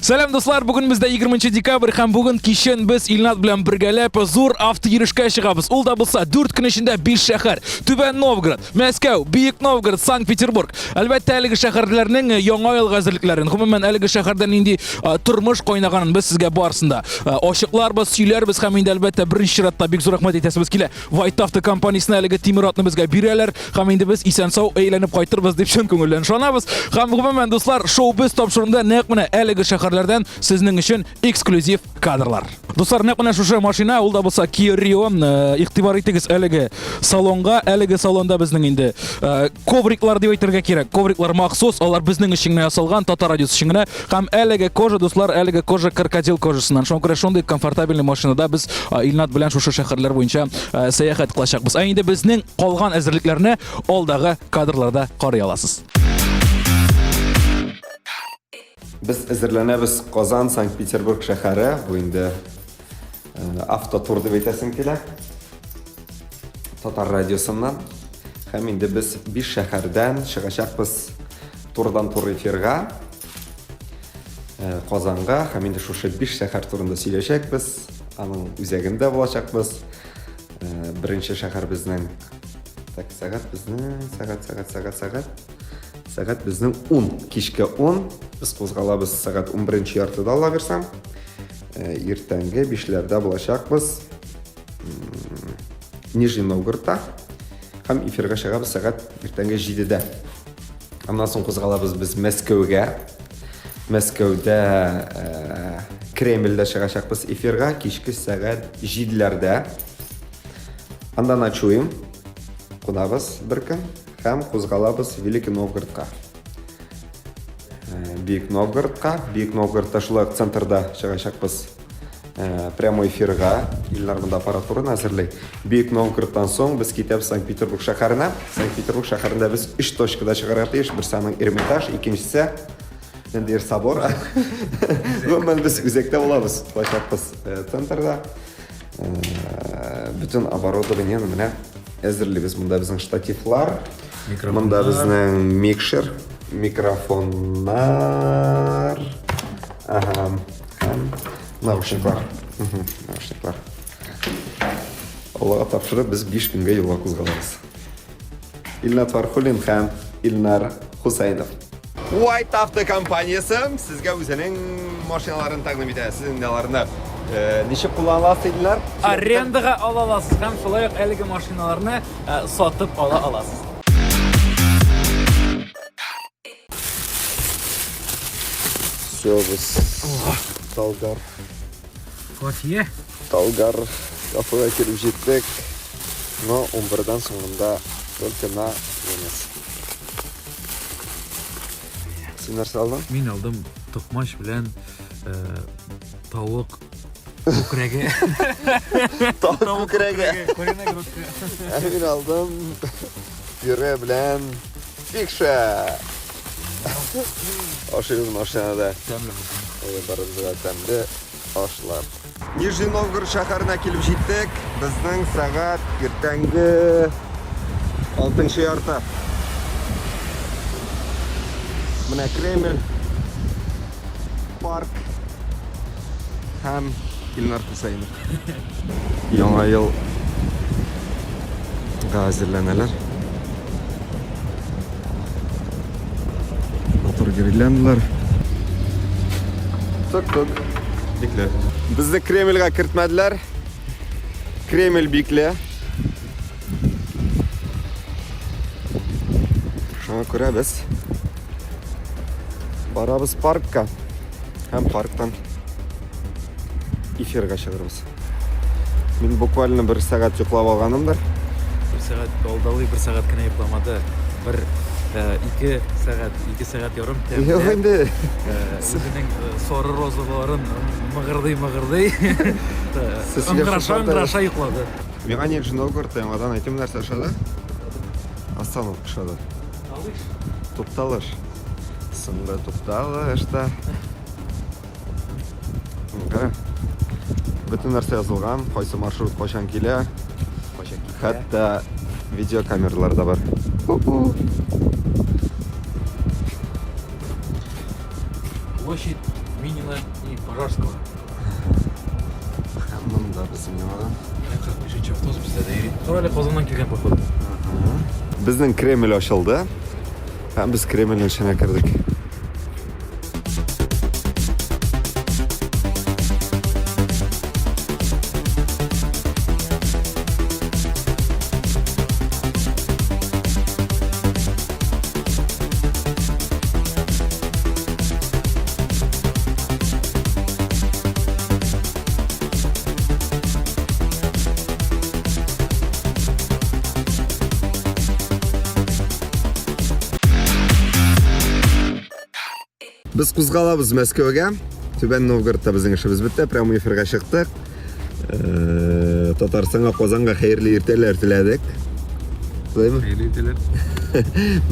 Сәлам, дуслар! Бүген бездә 20 декабрь һәм бүген кичен без Илнат белән бергәләп зур автойөрешкә чыгабыз. Ул да булса 4 көн эчендә 5 шәһәр. Түбән Новгород, Мәскәү, Бөек Новгород, Санкт-Петербург. Әлбәттә, әлеге шәһәрләрнең яңа елга әзерлекләрен, гомумән, әлеге шәһәрдә нинди тормыш кайнаганын без сезгә барысын да ачыкларбыз, сөйләрбез һәм инде әлбәттә беренче чиратта бик зур рәхмәт әйтәсебез килә. White Auto компаниясенә әлеге тимер атны безгә бирәләр һәм инде без исән-сау әйләнеп кайтырбыз дип чын күңелдән ышанабыз. Һәм гомумән, дуслар, шоу-без тапшыруында нәкъ менә әлеге шәһәрләрдән сезнең өчен эксклюзив кадрлар. Дуслар, нәкъ менә шушы машина, ул да булса Kia Rio, игътибар итегез әлеге салонга. Әлеге салонда безнең инде ковриклар дип әйтергә кирәк. Ковриклар махсус, алар безнең өчен генә ясалган, Татар радиосы өчен генә. Һәм әлеге кожа, дуслар, әлеге кожа крокодил кожасыннан. Шуңа күрә шундый комфортабельный машинада без Илнат белән шушы шәһәрләр буенча сәяхәт кылачакбыз. Ә инде безнең калган әзерлекләрне алдагы кадрларда карый аласыз. Без әзерләнәбез Казан, Санкт-Петербург шәһәре. Бу инде автотур дип әйтәсем килә. Татар радиосыннан. Һәм инде без биш шәһәрдән чыгачакбыз турыдан-туры эфирга. Казанга һәм инде шушы биш шәһәр турында сөйләшәкбез. Аның үзәгендә булачакбыз. Беренче шәһәр безнең. Так, сәгать безнең, сәгать, сәгать, сәгать, сәгать. Сәгать безнең 10, кичке 10. Без кузгалабыз сәгать 11 яртыда ала бирсәм. Иртәнге 5-ләрдә булачакбыз. Нижний Новгородта. Һәм эфирга чыгабыз сәгать иртәнге 7-дә. Аннан соң кузгалабыз без Мәскәүгә. Мәскәүдә Кремльдә чыгачакбыз эфирга кичке сәгать 7-ләрдә. Анда ночуем. Кунабыз бер көн һәм кузгалабыз Великий Новгородка. Бөек Новгородка. Бөек Новгородта шулай ук центрда чыгачакбыз. Прямой эфирга. Илнар монда аппаратураны әзерли. Бөек Новгородтан соң без китәбез Санкт-Петербург шәһәренә. Санкт-Петербург шәһәрендә без өч точкада чыгарга тиеш. Берсе аның Эрмитаж, икенчесе ниндидер собор. Гомумән без үзәктә булабыз, булачакбыз центрда. Бөтен оборудованиене менә әзерлибез. Монда безнең штативлар, монда безнең микшер, микрофоннар. Ага. Һәм наушниклар. Наушниклар. Аллага тапшырып, без 5 көнгә юлга кузгалабыз. Илнат Фархуллин һәм Илнар Хусайнов. White Auto компаниясе сезгә үзенең машиналарын тәкъдим итә. Сез инде аларны ничек куллана аласыз, Илнар? Арендага ала аласыз һәм шулай ук әлеге машиналарны сатып ала аласыз. Все, без Талгар. Кофе. Талгар кафега килеп җиттек. Но 11-дән соң монда только на вынос. Син нәрсә алдың? Мин алдым токмач белән тавык күкрәге. Тавык күкрәге. Куриная грудка. Ә мин алдым пюре белән Фикша! Ашыйбыз машинада. Тәмле булсын. Әйе, барыбызга тәмле ашлар. Нижний Новгород шәһәренә килеп җиттек. Безнең сәгать иртәнге алтынчы ярты. Менә Кремль, парк һәм Илнар Хусаинов. Яңа елга әзерләнәләр. Матур гирляндалар. Тук-тук. Бикле. Безне Кремльгә кертмәделәр. Кремль бикле. Шуңа күрә без барабыз паркка һәм парктан эфирга чыгарбыз. Мин буквально бер сәгать йоклап алганымдыр. Бер сәгать алдалый, бер сәгать кенә йокламады. Бер ике сәгать, ике сәгать ярым тәмләп. Юк инде. Үзенең сары розаларын мыгырдый-мыгырдый. Ыңгыраша, ыңгыраша йоклады. Миңа Нижний Новгородта яңадан әйтим нәрсә ошады? Остановка ошады. Тукталыш. Тукталыш. Соңгы тукталышта. Кара. Бөтен нәрсә язылган, кайсы маршрут кайчан килә. Кайчан китә. Хәтта видеокамералар да бар. Площадь. Минина и Пожарского. Һәм монда безнең яңадан. 45 автобус бездә дә йөри. Тор әле Казаннан килгән походу. Безнең Кремль ачылды. Һәм без Кремльнең эченә кердек. Без кузгалабыз Мәскәүгә. Түбән Новгородта безнең эшебез бетте. Прямой эфирга чыктык. Э, Татарстанга, Казанга хәерле иртәләр теләдек. Шулаймы? Хәерле иртәләр.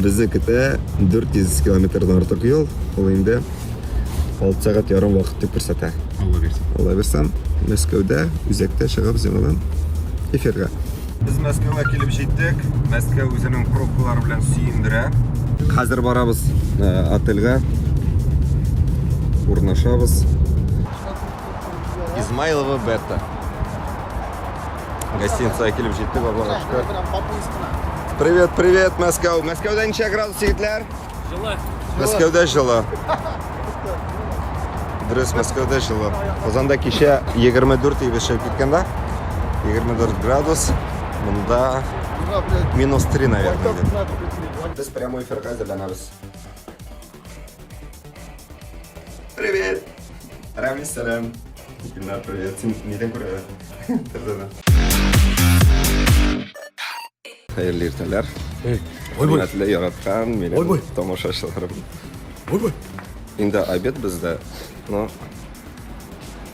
Безне көтә 400 километрдан артык юл. Ул инде 6 сәгать ярым вакыт дип күрсәтә. Алла бирсен. Алла бирсен, Мәскәүдә, үзәктә чыгабыз яңадан эфирга. Без Мәскәүгә килеп җиттек. Мәскәү үзенең пробкалары белән сөендерә. Хәзер барабыз э, отельгә. Урнашабыз. Измайлово Бета. Гостиницага килеп җиттек, Аллага шөкер. Привет, привет, Мәскәү. Мәскәүдә ничә градус, егетләр? Җылы. Мәскәүдә җылы. Дөрес, Мәскәүдә җылы. Казанда кичә 24 иде чыгып киткәндә. 24 градус. Монда минус 3, наверное. Без прямой эфирга әзерләнәбез. Привет! Рамис, сәлам. Илнар, привет. Син нидән күрә? Тәрәзәдән. Хәерле иртәләр. Ой, Хөрмәтле, яраткан минем Ой-бой. тамашачыларым. Ой, Инде обед бездә, но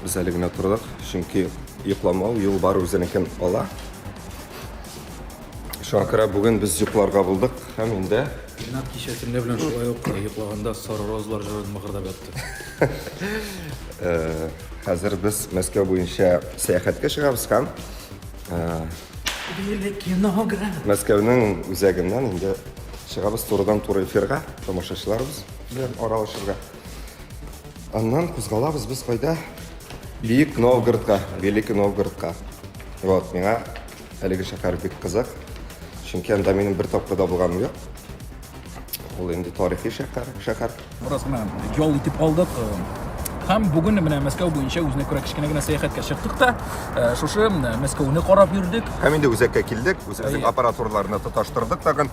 без әле генә тордык, чөнки йокламау юл бар үзенекен ала. Шуңа күрә бүген без йокларга булдык һәм инде Ренат кичә төнлә белән шулай ук йоклаганда сары розалар җырын мыгырдап ятты. э, хәзер без Мәскәү буенча сәяхәткә чыгабыз һәм Великий Новгород. Мәскәүнең үзәгеннән инде чыгабыз турыдан-туры эфирга, тамашачыларыбыз белән аралашырга. Аннан кузгалабыз без кайда? Бөек Новгородка, Великий Новгородка. Вот, миңа әлеге шәһәр бик кызык. Чөнки анда минем бер тапкыр да булганым юк. Ул инде тарихи шәһәр, шәһәр. Бераз гына ял итеп алдык. Һәм бүген менә Мәскәү буенча үзенә күрә кечкенә генә сәяхәткә чыктык та, шушы Мәскәүне карап йөрдек. Һәм инде үзәккә килдек, үзебезнең Әйе. аппаратураларны тоташтырдык тагын,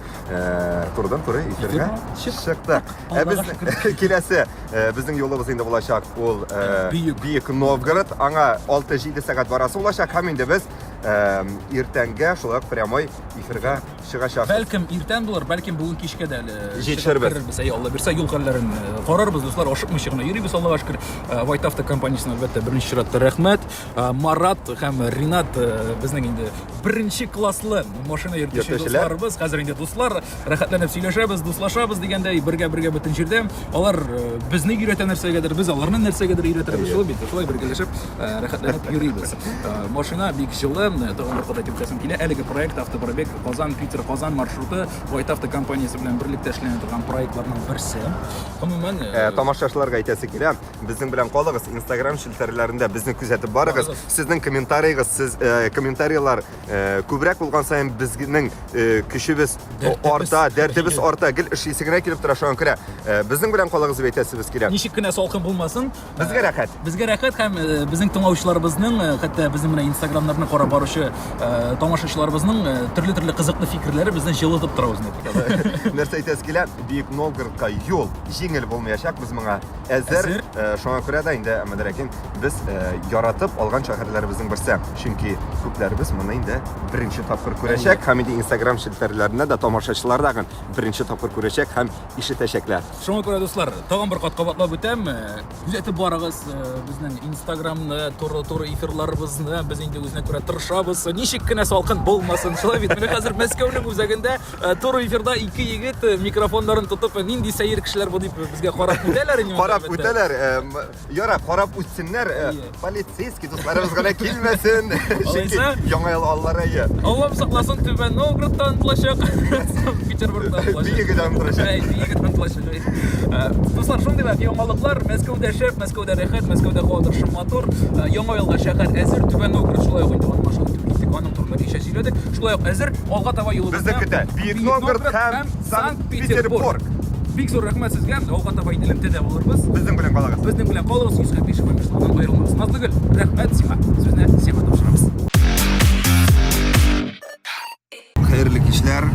турыдан-туры эфирга Эфирга чыктык. Ә Аллага без киләсе безнең юлыбыз инде булачак ул Бөек. Бөек Новгород. Аңа 6-7 сәгать барасы булачак һәм инде без иртәнгә шулай ук прямой эфирга чыгачакбыз. Бәлкем иртән булыр, бәлкем бүген кичкә дә әле Җитешербез. керербез. Әйе, Алла бирсә, юл хәлләрен карарбыз, дуслар, ашыкмыйча гына йөрибез, Аллага шөкер. White Auto компаниясенә әлбәттә беренче чиратта рәхмәт. Марат һәм Ринат безнең инде беренче класслы машина йөртүче Йөртүчеләр. дусларыбыз. Хәзер инде дуслар, рәхәтләнеп сөйләшәбез, дуслашабыз дигәндәй, бергә-бергә бөтен җирдә. Алар безне өйрәтә нәрсәгәдер, без аларны нәрсәгәдер өйрәтәбез. Шулай бит, шулай бергәләшеп рәхәтләнеп йөрибез. Машина бик җылы, тагын бер кат әйтеп үтәсем килә. Әлеге проект Автопробег Казан, Питер, Казан маршруты White Auto компаниясе белән берлектә эшләнә торган проектларның берсе. Гомумән, Тамашачыларга әйтәсе килә, безнең белән калыгыз, Instagram челтәрләрендә безне күзәтеп барыгыз. Барыгыз. Сезнең комментариегез, сез комментарийлар күбрәк булган саен безнең көчебез Дәртебез. арта, дәртебез арта, гел эшлисе генә килеп тора, шуңа күрә безнең белән калыгыз дип әйтәсебез килә. Ничек кенә салкын булмасын, Безгә рәхәт. Безгә рәхәт һәм безнең тыңлаучыларыбызның, хәтта безнең менә Инстаграмнарны карап баручы тамашачыларыбызның төрле-төрле кызыклы фикерләре безне җылытып тора үзенә. Нәрсә әйтәсе килә, Бөек Новгородка юл җиңел булмаячак, без моңа әзер. Әзер. Шуңа күрә дә инде, әмма ләкин без яратып алган шәһәрләребезнең берсе. Чөнки күпләребез моны инде беренче тапкыр күрәчәк һәм инде Инстаграм челтәрләрендә дә тамашачылар да беренче тапкыр күрәчәк һәм ишетәчәкләр. Шуңа күрә, дуслар, тагын бер кат кабатлап үтәм, күзәтеп барыгыз безнең Инстаграмны, туры-туры эфирларыбызны. Без инде үзенә күрә тырышабыз. тырышабыз. Ничек кенә салкын булмасын. Шулай бит. Менә хәзер Мәскәүнең үзәгендә э, туры эфирда ике егет э, микрофоннарын тотып, э, нинди сәер кешеләр бу дип безгә карап үтәләр инде. Карап үтәләр. Ярар, карап үтсеннәр. Полицейский дусларыбыз гына килмәсен. Чөнки Яңа ел аллары әйе. Аллам сакласын, Түбән Новгородтан онытылачак, Санкт-Петербургтан онытылачак. Биегедән онытылачак. Әй, биегедән онытылачак. Дуслар, шундыйрак яңалыклар. Мәскәүдә шәп, Мәскәүдә рәхәт, Мәскәүдә һава торышы матур. Яңа елга шәһәр әзер. Түбән Новгород шулай ук инде аның үтеп киттек, аның турында кичә сөйләдек. Шулай ук әзер. Алга таба юлыбызда Безне көтә Бөек Новгород һәм Санкт-Петербург. Бик зур рәхмәт сезгә. Алга таба инде элемтәдә булырбыз. Безнең белән калыгыз. Безнең белән калыгыз, 145 фм аерылмагыз. Назлыгөл, рәхмәт сиңа. Сүзне сиңа тапшырабыз. Хәерле кичләр.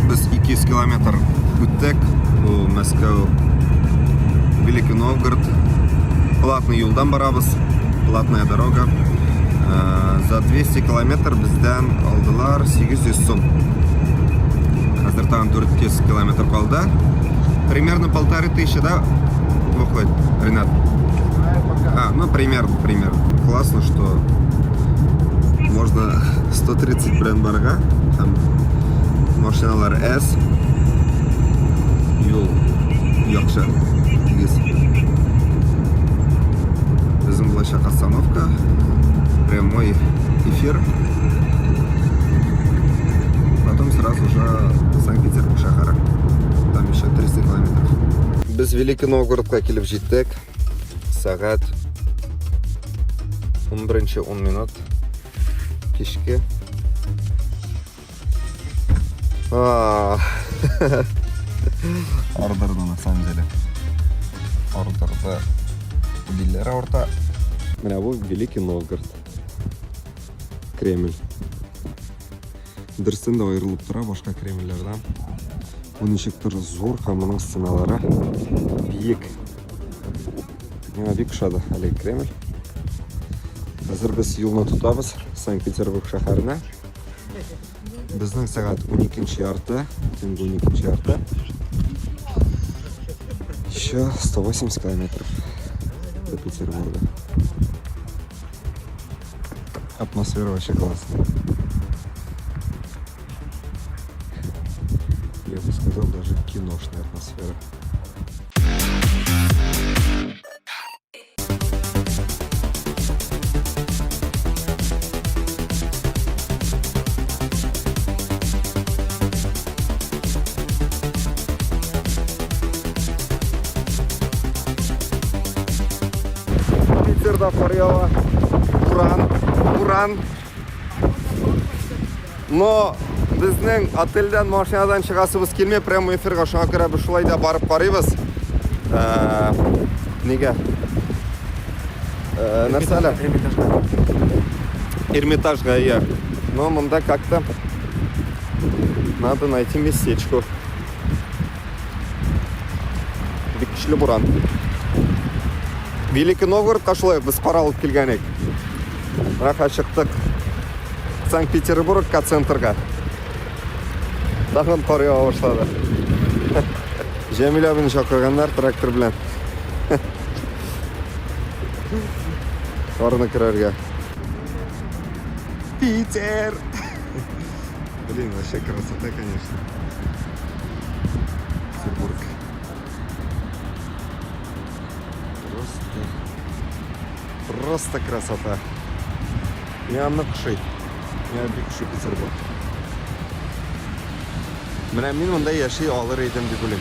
Без 200 километр үттек. Бу Мәскәү, Великий Новгород. Платный юлдан барабыз. Платная дорога. Э, за 200 километр бездән алдылар 800 сум. Хәзер тагын 400 километр калды. Примерно полторы тысячи, да, выходит, Ренат? А, ну примерно, примерно. Классно, что можно 130 белән барырга һәм машиналар әз. Юл яхшы, тигез. Безнең булачак остановка, прямой эфир. Потом сразу же Санкт-Петербург шәһәре. Там еще 300 километров. Без Великий Новгородка килеп җиттек. Сәгать 11:10 минут кичке. А, Ардырды на самом деле. Ардырды. Билләр авырта. Менә бу Великий Новгород. Кремль. Дөрестән дә аерылып тора башка Кремльләрдән. Бу ничектер зур һәм моның стеналары биек. Миңа бик ошады әлеге Кремль. Хәзер без юлны тотабыз Санкт-Петербург шәһәренә. Безнең сәгать 12 ярты, төнге 12 ярты. Еще 180 километров до Петербурга. Атмосфера вообще классная. Я бы сказал, даже киношная атмосфера. Питерда кар ява. Буран, буран. Но безнең отельдән машинадан чыгасыбыз килми, прямо эфирга шуңа күрә без шулай да барып карыйбыз. Э, нигә? Э, нәрсә әле? Эрмитажга, иә. Но монда как-то надо найти местечко. Бик көчле буран. Великий Новгородка шулай без кар алып килгән идек. Менә чыктык Санкт-Петербургка центрга. Тагын кар ява башлады. Җәмил абыйны чакырганнар трактор белән. Карны керергә. Питер! Блин, вообще красота, конечно. Петербург. Просто, просто красота. Миңа нык ошый. Миңа бик ошый Петербург. Менә мин монда яши алыр идем дип уйлыйм.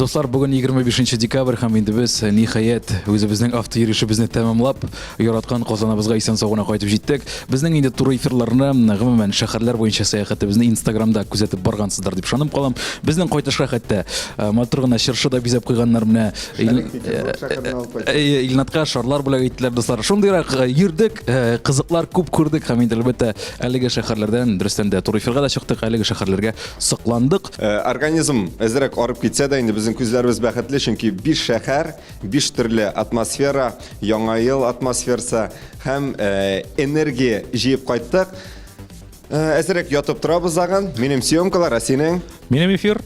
Дуслар, бүген 25 декабрь һәм инде без ниһаять үзебезнең автойөрешебезне тәмамлап, яраткан Казаныбызга исән-сау гына кайтып җиттек. Безнең инде туры эфирларны, гомумән, шәһәрләр буенча сәяхәтебезне Инстаграмда күзәтеп баргансыздар дип ышанып калам. Безнең кайтышка хәтта э, матур гына чыршы да бизәп куйганнар менә. Э, Илнатка шарлар бүләк иттеләр, дуслар. Шундыйрак э, йөрдек, кызыклар күп күрдек һәм инде әлбәттә әлеге шәһәрләрдән дөрестән дә туры эфирга да чыктык, әлеге шәһәрләргә сокландык. Э, организм әзрәк арып китсә дә, инде безнең күзләребез бәхетле, чөнки биш шәһәр, биш төрле атмосфера, яңа ел атмосферасы һәм э, энергия җыеп кайттык. Э, әзрәк ятып торабыз тагын. Минем съемкалар, ә синең? Минем эфир.